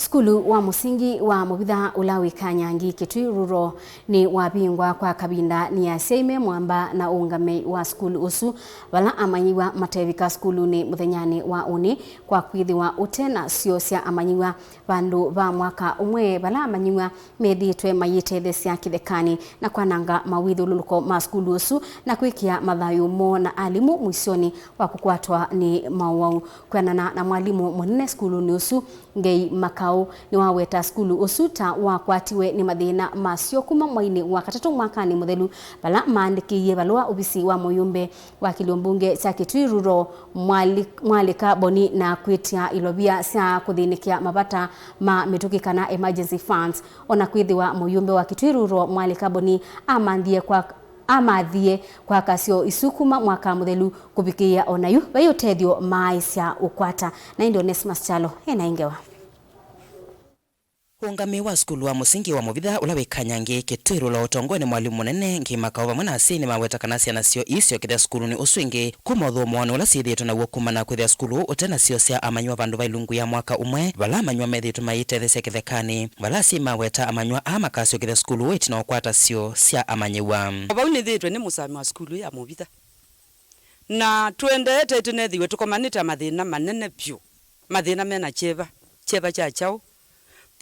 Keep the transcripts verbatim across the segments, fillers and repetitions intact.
Sukulu wa mũsingi wa Mũvitha ũla wĩ Kanyangi, Kitui Rural, nĩwavingwa kwa kavinda nĩ asyai me mwamba na ũũngamĩi wa sukulu ũsu, vala amanyĩw'a matevika sukulunĩ mũthenyanĩ wa ũnĩ kwa kwĩthĩwa ũte na syoo sya amanyĩw'a vandũ va mwaka ũmwe, vala amanyĩw'a methĩĩtwe mayĩtetheesya kĩthekanĩ na kwananga mawĩthyũlũlũko ma sukulu ũsu na kwĩkĩa mathayũ moo na alimũ mũisyonĩ wa kũkwatwa nĩ maũwau. Kwĩanana na mwalimũ mũnene sukulunĩ ũsu, Ngei Makau, nĩwaweta sukulu ũsu ta wakwatiwe nĩ mathĩna ma syoo kuma mwainĩ wa katatũ mwakanĩ mũthelu, vala maandĩkĩie valũa ovisi wa mũyũmbe wa kĩlio mbunge kya Kitui Rural, Mwali-, Mwalĩka Boni, na kwĩtya ilovia sya kũthĩnĩkĩa mavata ma mĩtũkĩ kana emergency funds. O na kwĩthĩwa mũyũmbe wa Kitui Rural, Mwalĩka Boni, amanthie kwa, amathie kwaka syoo isu kuma mwaka mũthelu kũvikĩĩa o na yu vai ũtethyo maaĩsya ũkwata. Na ĩndĩ Onesmus Kyalo ena ĩ ngewa. Ũũngamĩi wa sukulu wa mũsingi wa Mũvitha ũla wĩ Kanyangi, Kitui Rural, ũtongoew'e nĩ mwalimũ mũnene Ngei Makau vamwe na asyai nĩmaweta kana syana syoo iisyokethya sukulunĩ ũsu ĩngĩ kuma ũthũmũonĩ ũla syĩthĩĩtwe naw'o kumana na kwĩthĩa sukulu ũũ ũte na syoo sya amanyĩw'a vandũ va ilungu ya mwaka ũmwe, vala amanyĩw'a methĩĩtwe mayĩtetheesya kĩthekanĩ, vala asyai maweta amanyĩw'a aa makasyokethya sukulu ũũ ĩtina wa kũkwata syoo sya amanyĩw'a. O vau nĩthĩĩtwe nĩ mũsami wa sukulu ya Mũvitha, na tũendeete tũnethĩiwe tũkomanĩte na mathĩna manene vyũ, mathĩna mena kyeva, kyeva kya kyaũ.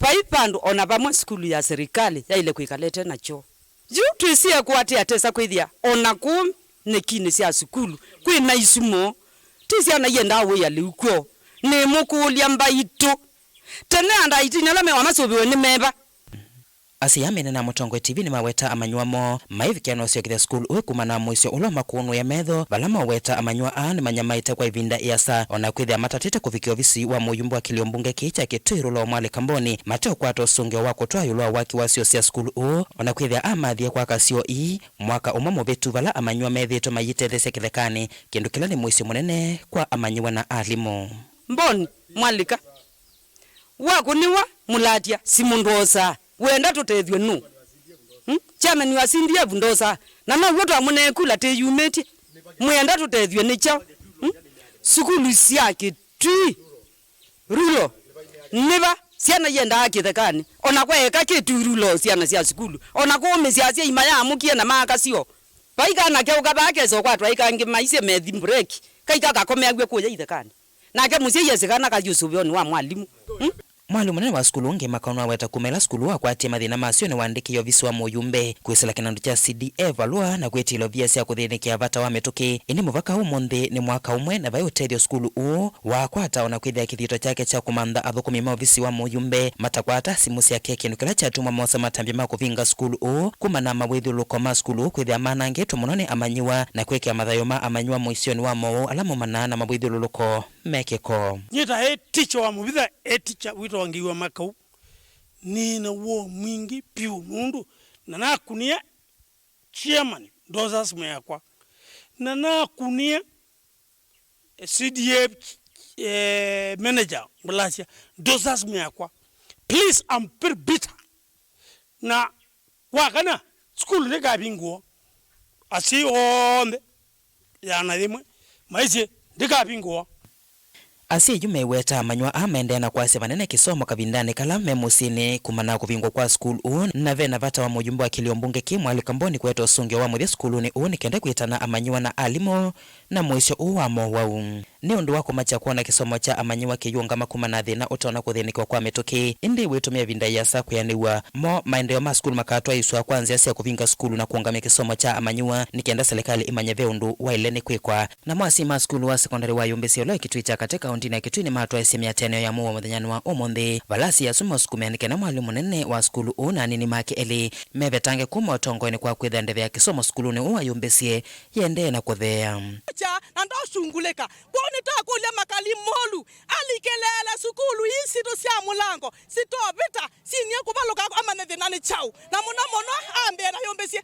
Vai vandũ o na vamwe sukulu ya serikali yaĩle kwĩkala ĩte na kyoo. Yu twĩsie kũatĩĩa tesa kwĩthĩa o na kũu nĩkinĩ sya sukulu kwĩ na isumo. Ti syana iendaa wĩa lĩu kwoo. Nĩmũkũlya mbaitũ. Tene andũ a ĩtina ala mewa masũvĩwe nĩ meva? Asyai aa menena na Mũtongoi T V nĩmaweta amanyĩw'a moo maivikĩa na ũsyokethya sukulu ũũ kumana na mũisyo ũla ũmakũnũĩa metho, vala maweta amanyĩw'a aa nĩmanyamaĩte kwa ĩvinda ĩasa, o na kwĩthĩa matatĩte kũvikĩa ovisi wa mũyũmbe wa kĩlio mbunge kĩĩ kya Kitui Rural, Mwalĩka Boni, mate ũkwata ũsũngĩo wa kũtwaa ĩũlũ wa waki wa syoo sya sukulu ũũ, o na kwĩthĩa amathie kwaka syoo ii mwaka ũmwe mũvĩtu, vala amanyĩw'a methĩĩtwe mayĩtetheesya kĩthekanĩ, kĩndũ kĩla nĩ mũisyo mũnene kwa amanyĩw'a na alimũ. Boni, Mwalĩka, wakũnĩwa mũlatya, simũ ndwosaa. Wenda tũtethw'e nũũ? Hmm? Chairman wa C D F ndosaa. Na now'o twamũnee kula tĩyumĩtye. Mwenda tũtethw'e nĩ kyaũ? Hmm? Sukulu sya Kitui Rural. Nĩva syana iendaa kĩthekanĩ? O na kwa eka Kitui Rural syana sya sukulu. O na kũũmĩsya asyai mayaamũkie na maaka syoo. Vai kana keũka vaa kesa ũkwatwa ĩkangĩ maisye methi break. Kaika kakomeaw'e kũya ithekanĩ. Nake mũsyai esĩ kana kathi ũsũvĩonĩ wa mwalimũ. Hmm? Mwalimũ mũnene wa sukulu ũngĩ Makau nĩwaweta kuma ĩla sukulu wakwatie mathĩna masyo nĩwaandĩkĩie ovisi wa mũyũmbe kwĩsĩla kĩnandũ kya C D F valũa na kwĩtĩĩlya ovia sya kũthĩnĩkĩa vata wa mĩtũkĩ. Ĩndĩ mũvaka ũmũnthĩ nĩ mwaka ũmwe na vai ũtethyo sukulu ũũ wakwata, o na kwĩthĩa kĩthito kyake kya kũmantha athũkũmi ma ovisi wa mũyũmbe matakwata simũ syake, kĩndũ kĩla kyatuma mosa matambya ma kũvinga sukulu ũũ kumana na mawĩthyũlũlũko ma sukulu ũũ kwĩthĩa manangĩtwe mũno nĩ amanyĩw'a na kwĩkĩa mathayũ ma amanyĩw'a mũisyonĩ wa mowau ala maumanaa na mawĩthyũlũlũko me kĩko. Nyie ta e teacher wa Mũvitha, e teacher wĩtawa Ngeiwa Makau, nĩ na woo mwingĩ vyũ nũndũ na nakunie chairman ndosa simũ yakwa, na nakunie C D F, eh, manager ngũlasya ndosa simũ yakwa. Please, I'm very bitter. Na wa kana, sukulu ndĩkavingũwa. Asyai onthe ĩana yĩmwe maisye ndĩkavingũwa. Asyai yu meweta amanyĩw'a aa maendee na kwasya vanene kĩsomo kavindanĩ kala me mũsyĩnĩ kumana na kũvingwa kwa sukulu ũũ, na ve na vata wa mũyũmbe wa kĩlio mbunge kĩĩ Mwalĩka Boni kũete ũsũngĩo wa mũthya sukulunĩ ũũ nĩ kenda kwĩtana amanyĩw'a na alimũ na mũisyo ũũ wa mowau. Nĩ ũndũ wa kũmakya kwona kĩsomo kya amanyĩw'a kĩyĩũngama kumana na thĩna ũtonya kũthĩnĩkĩwa kwa mĩtũkĩ, ĩndĩ wĩtũmĩa ĩvinda ĩasa kwĩanĩw'a. Mo maendeeo ma sukulu makatwaĩĩsw'a kwa nzĩa sya kũvinga sukulu na kũũngamya kĩsomo kya amanyĩw'a nĩ kenda silikalĩ ĩmanye ve ũndũ waĩle nĩ kwĩkwa. Namo asyai ma sukulu wa sekondalĩ wa Yumbĩsye ũla wĩ Kitui kya Katĩ kaũntinĩ ya Kitui nĩmatwaĩĩsye mĩatĩanĩo ya mũuo mũthenyanĩ wa ũmũnthĩ, vala asyai asu masukumĩa nĩ kenda mwalimũ mũnene wa sukulu ũũ na anini make elĩ mevetange kuma ũtongoinĩ kwa kwĩthĩa ndeve ya kĩsomo sukulunĩ ũũ wa Yumbĩsye yĩendee na kũtheea. Kya, na ndosungulĩka. Kwoou nĩtakũlya Makali Molu alikĩlĩĩle sukulu ii sitũ sya mũlango sitovĩta, sinyie kũvalũka amanye thĩna nĩ kyaũ, na mũno mũno ambĩe na Yumbĩsye.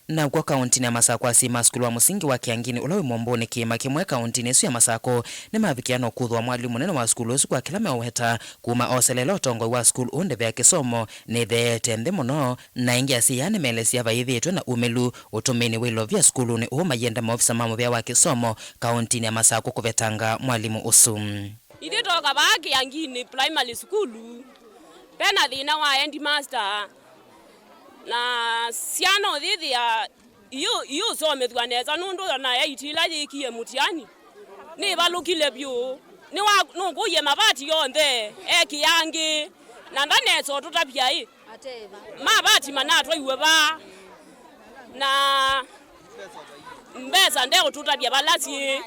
Nakw'o kaũntinĩ ya Masakũ, asyai ma sukulu wa mũsingi wa Kĩangini ũla wĩ Mũmbũnĩ kĩĩma kĩmwe kaũntinĩ ĩsu ya Masakũ nĩmavikĩa na ũkũthũa mwalimũ mũnene wa sukulu ũsu kwa kĩla meũweta kuma oseleela ũtongoi wa sukulu ũũ ndeve ya kĩsomo nĩtheete nthĩ mũno. Na ĩngĩ asyai aa nĩmeelesya vayĩthĩĩtwe na umĩlu ũtũmĩinĩ wa ilovia sukulunĩ ũũ mayĩenda maovisa ma mũvea wa kĩsomo kaũntinĩ ya Masakũ kũvetanga mwalimũ ũsu. Ithyĩ twoka vaa Kĩanginĩ Primary School, ve na thĩna wa headmaster, na syana ũyĩthĩa iũsomethw'a nesa nũndũ o na eight ĩla yĩkie mũtiani nĩvalũkile vyũ. Nĩwa-, nũkũie mavati yonthe e Kĩangi, na ndanesa ũtũtavya ĩ. Mavati manatwaiwe vaa, na mbesa ndeũtũtavya vala syĩ,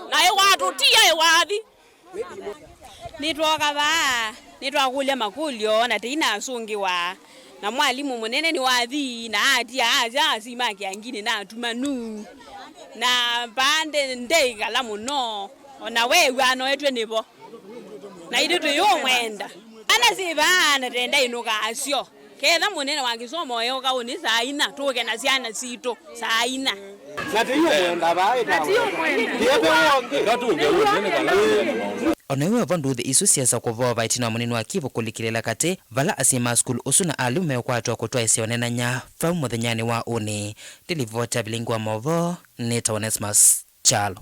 na ĩwatũtia ĩwathi. Nĩtwooka vaa, nĩtwakũlya makũlyo, na tĩinasũngĩwa, na mwalimũ mũnene nĩwathi, na atia asya asyai ma Kĩanginĩ na atumanu, na vaa nde-, ndeĩkala mũno, o na weew'a anoetw'e nĩvo, na ithyĩ tũyũmwenda. Ana syĩ vaa, na tenda ĩnũka asyo. Ketha mũnene wa kĩsomo eũka ũnĩ saa ina, tũke na syana sitũ saa ina. Na tĩyũmwenda vaa ĩtawe. Tiete wongi. O na ĩwe vo nduthi isu syesa kũvova ĩtina wa mũnini wa Kivu kũlikĩlĩla katĩ, vala asyai ma sukulu ũsu na alimũ meũkwatwa kũtwaĩsya ũnenany'a vau mũthenyanĩ wa ũnĩ. Ndilivota vilingi wa movoo, nĩtawa Onesmus Kyalo.